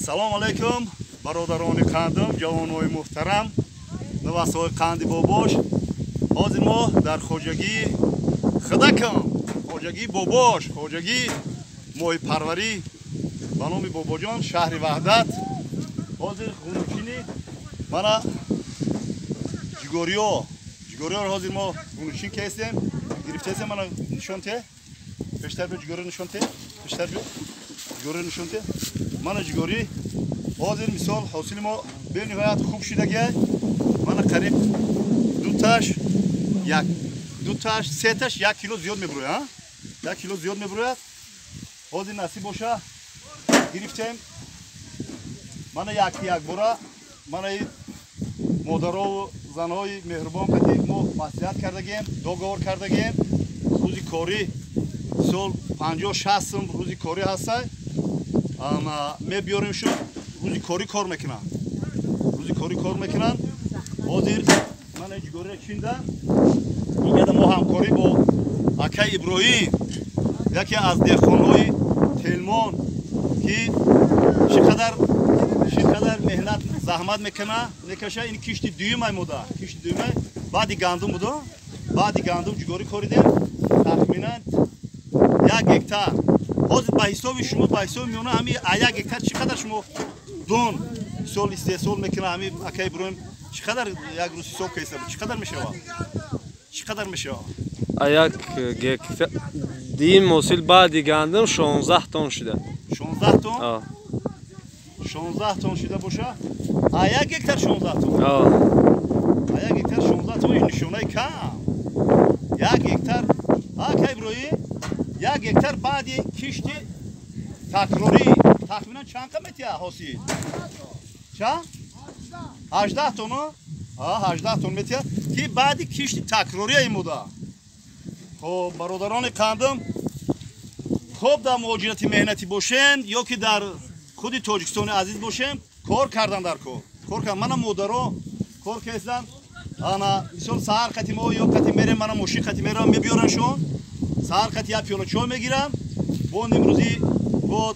Салом алейкум, бародарони қандам, ҷавонои муҳтарам, навасои қанди бобош. Ҳозир мо дар хоҷагии худакам, хоҷагии бобош, хоҷагии моҳипарварӣ ба номи Бобоҷон, шаҳри Ваҳдат. Ҳозир ғунучини мана ҷигориё, ҷигориёро ҳозир мо ғуnuчин кестем, гирифтесем. Мана нишон те, пештар биё, ҷигориро нишон те, пештар биё, ҷигориро нишон те. Мана ҷигорӣ ҳозир мисол ҳосили мо бениҳоят хуб шудагиай. Мана қариб дуташ як, дуташ сеташ 1 кило зиёд мебурояд, 1 кило зиёд мебурояд. Ҳозир насиб боша, гирифтем. Мана як якбора мана и модарову занҳои меҳрубон қати мо маслиҳат кардагием, договор кардагием. Рӯзи корӣ мисол 50-60 сум рӯзи корӣ ҳастай, мебиёрем, шуд рӯзи корӣ кор мекунанд, рӯзи корӣ кор мекунанд. Ҳозир мана ҷигориро чинда. Инҷада мо ҳамкорӣ бо акай Иброҳим, яке аз деҳқонҳои Телмон, ки чӣ қадар меҳнат заҳмат мекуна, мекаша. Ин кишти дуюмай мода, кишти дуюмай баъди гандум буда. Баъди гандум ҷигорӣ коридем, тахминан 1 гектар. Ҳозир ба ҳисоби шумо, ба ҳисоби миёна, ҳами 1 гектар чӣ қадар шумо дон мисол истеҳсол мекуна ҳами акай Иброҳим? Чӣ қадар як рӯз ҳисоб кеста, чӣ қадар мешавад, чӣ қадар мешавад? 1 гектар дим ҳосил баъди гандум 16 тонн шуда. 16 тонн? 16 тонн шуда боша, а 1 гектар 16 тонн? А 1 гектар 16 тонн нишонаи кам. 1 гектар, акай Иброҳим, 1 гектар баъди кишти такрорӣ тахминан чанд қа метиҳад ҳосил? Чанд? 18 тонна, 18 тонн метиҳад, ки баъди кишти такрория имуда. Хоб, бародарони қандам, хоб, дар муҳоҷирати меҳнатӣ бошем ё ки дар худи Тоҷикистони азиз бошем, кор кардан дар кор, кор кардан. Мана модаро кор кестанд. Ана мисол саҳар қати мо ё қати мерем, мана мошин қати мерам, мебиёрам шон. Саҳар қати як пиёла чой мегирам, бо нимрӯзӣ бо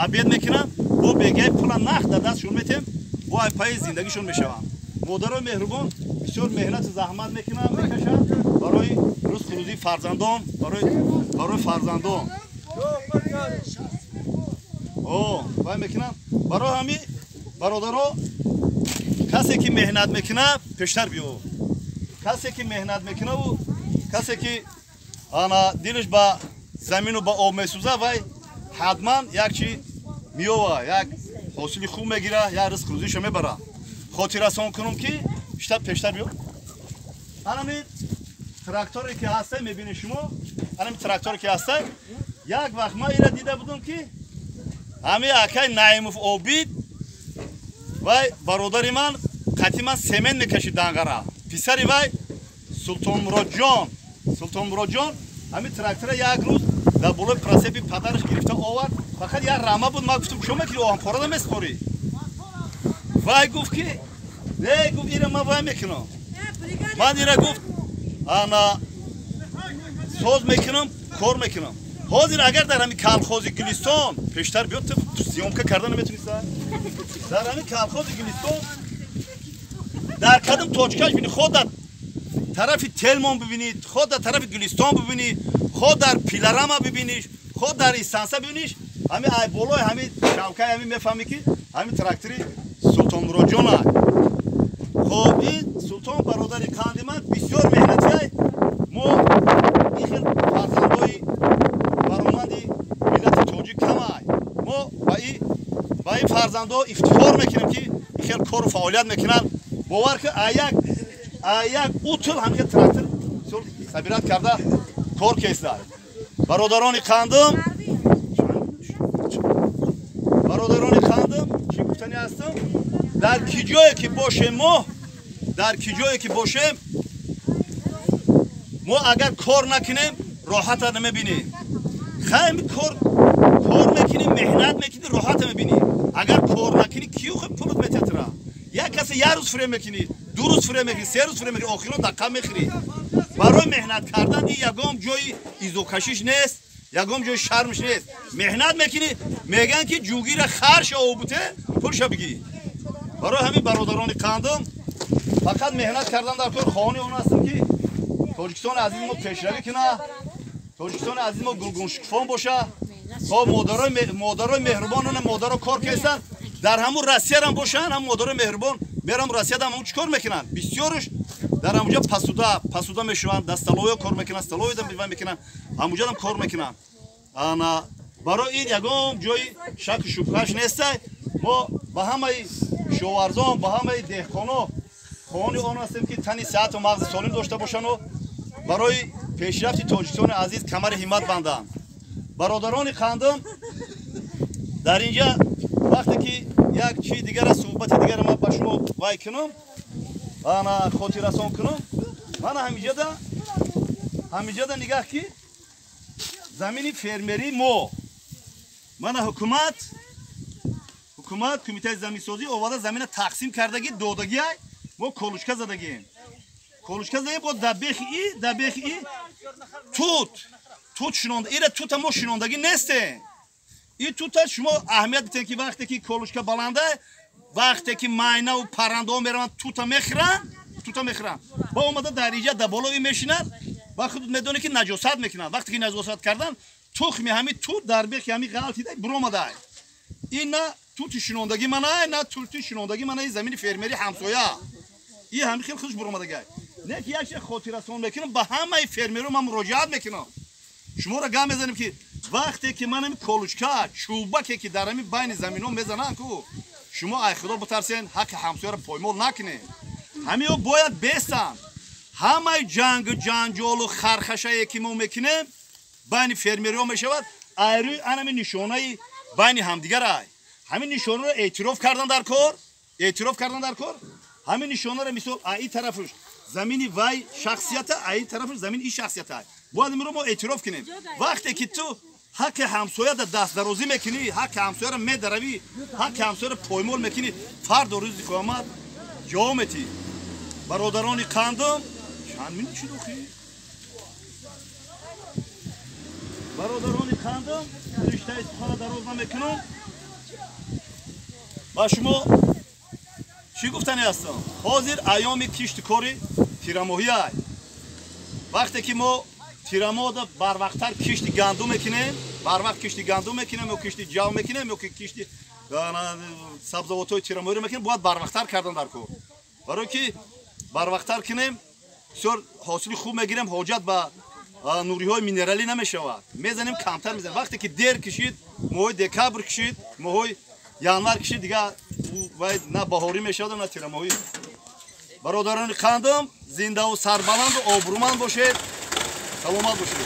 обед мекунам, бо бегаи пула нақд дар дастшон метем, бо ай пайи зиндагишон мешаванд. Модарои меҳрубон бисёр меҳнату заҳмат мекунанд, мекашанд барои ризқу рӯзии фарзандон, барои фарзандон о вай мекунанд. Барои ҳами бародаро, касе ки меҳнат мекунад, пештар биё, касе ки меҳнат мекунаву касе ки ана дилаш ба замину ба об месӯза, вай ҳатман як чи меёва, як ҳосили хуб мегира, як ризқу рӯзиша мебара. Хотиррасон кунам, ки пештар биё, анами тракторе ки ҳастай, мебинед шумо, анами тракторе ки ҳастай, як вақт ман ира дида будам, ки ҳами акай Наимов Обид, вай бародари ман, қати ман семент мекашид Данғара, писари вай Султонмуродҷон, Султонмуродҷон ҳами трактора як рӯз дар болои прицепи падараш гирифта овард. Фақат як рама буд. Ман гуфтам: «Чо мекунӣ, оҳанпора намеспорӣ?» Вай гуфт, ки не, гуфт, ира ман вай мекунам, ман ира, гуфт, ана соз мекунам, кор мекунам. Ҳозир агар дар ҳами колхози Гулистон, пештар биё, ту съёмка карда наметуниста, дар ҳами колхози Гулистон дар кадом точкаш бинӣ, ход дар тарафи Телмон бибинӣ, ход дар тарафи Гулистон бибинӣ, ход дар пилорама бибиниш, ход дар истанса бибиниш, ҳами ай болои ҳами шавкаи ҳами мефаҳмӣ, ки ҳами трактори Султонмуроджон. Хоб, ин Султон бародари қанди ман бисёр меҳнатиай. Мо ин хел фарзандои бароманди миллати тоҷик камай. Мо ба ин фарзандо ифтихор мекунем, ки ин хел кору фаъолият мекунанд. Бовар ки аяк утул ҳамхел трактор собирать карда кор кесад. Бародарони қандам, бародарони қандам, чӣ гуфтани ҳастам? Дар ки ҷое ки бошем мо, дар ки ҷое ки бошем мо, агар кор накунем, роҳата намебинем. Хайми кор, кор мекунӣ, меҳнат мекунӣ, роҳата мебинӣ. Агар кор накунӣ, кию пулут метиҳад? Як касе як рӯз фиреб мекунӣ, 2 рӯз фиреб мекунӣ, 3 рӯз фиреб мекунӣ, охиро даққа мехӯрӣ. Барои меҳнат кардан ин ягон ҷои изокашиш нест. Ягон ҷои шармш нест. Меҳнат мекунӣ, мегӯянд ки ҷугира харша обуте, пулша бигӣ. Барои ҳамин бародарони қандум фақат меҳнат кардан дар кор. Хоҳони он ҳастем ки Тоҷикистони азизи мо пешравӣ кунад, Тоҷикистони азизи мо гулгуншукуфон боша. То модарои меҳрубон, она модаро кор кестанд, дар ҳамун Россиярам бошанд, ҳам модарои меҳрубон мерам Россияда ҳамун чӣ кор мекунанд? Бисёрш дар ҳамуҷа посуда мешаванд, дар столовая кор мекунанд, столовая мева мекунанд, ҳамуҷадам кор мекунанд. Ана барои ин ягон ҷои шаку шубҳаш нестай. Мо ба ҳамаи кишоварзон, ба ҳамаи деҳқоно хоҳони он ҳастем ки тани сеҳату мағзи солим дошта бошанду барои пешрафти Тоҷикистони азиз камари ҳиммат банданд. Бародарони қандум, дар инҷа вақте ки як чи дигара, суҳбати дигара ман ба шумо вай кунам, ана хотиррасон кунам, мана ҳамиҷада нигаҳ ки замини фермерии мо, мана ҳукумат кумитаи заминсозӣ оварда замина тақсим кардагӣ, додагиай, мо колучка задагием. Колучка задагием, бо дабехи и тут шинонда, ира тута мо шинондагӣ нестем. И тута шумо аҳамият битен ки вақте ки колучка баланда, вақте ки майнаву паррандаҳо мераванд, тута мехӯранд. Ба омада дар инҷа дар болои мешинад ва худ медонӣ ки наҷосат мекунанд. Вақте ки наҷосат кардан, тухми ҳами тут дар бехи ҳами ғалтида буромадай. Ин на тути шинондагӣ манай, на тути шинондагӣ манай, замини фермери ҳамсоя. И ҳами хел худш буромадагай. Не ки як чиз хотиррасон мекунам, ба ҳамаи фермерҳо ман муроҷиат мекунам. Шуморо гап мезанем ки вақте ки ман ҳами колучка, чӯбаке ки дар ҳами байни заминҳо мезананд ку, шумо ай худо битарсен, ҳаққи ҳамсояро поймол накунед. Ҳамиҳо бояд бестанд. Ҳамаи ҷангу ҷанҷолу хархашае ки мо мекунем байни фермерҳо мешавад, айрӯи анами нишонаи байни ҳамдигар ай. Ҳамин нишонаро эътироф кардан дар кор, ҳамин нишонаро мисол аи тарафаш замини вай шахсията, аи тарафаш замини ин шахсията. Бояд имро мо эътироф кунем. Вақте ки ту ҳаққи ҳамсояда дастдарозӣ мекунӣ, ҳаққи ҳамсояро медаравӣ, ҳаққи ҳамсояро поймол мекунӣ, фардо рӯзи қиёмат ҷавоб метӣ. Бародарони қандум, чанд минут шуд охи? Бародарони қандум, риштаи сухана дароз намекунам. Ба шумо чӣ гуфтанӣ ҳастам? Ҳозир айёми кишту кори тирамоҳӣ ай. Вақте ки мо тирамоҳда барвақттар кишти гандум мекунем, барвақт кишти гандум мекунем ё кишти ҷав мекунем ё кишти сабзавотҳои тирамоҳиро мекунем, бояд барвақттар кардан дар кор. Барои ки барвақттар кунем, бисёр ҳосили хуб мегирем, ҳоҷат ба нуриҳои минералӣ намешавад. Мезанем, камтар мезанем. Вақте ки дер кишид, моҳои декабр кишид, моҳои январ кишид, дигар вай на баҳорӣ мешавад, на тирамоҳӣ. Бародарони қандум, зиндаву сарбаланду обрӯманд бошед, саломат бошед.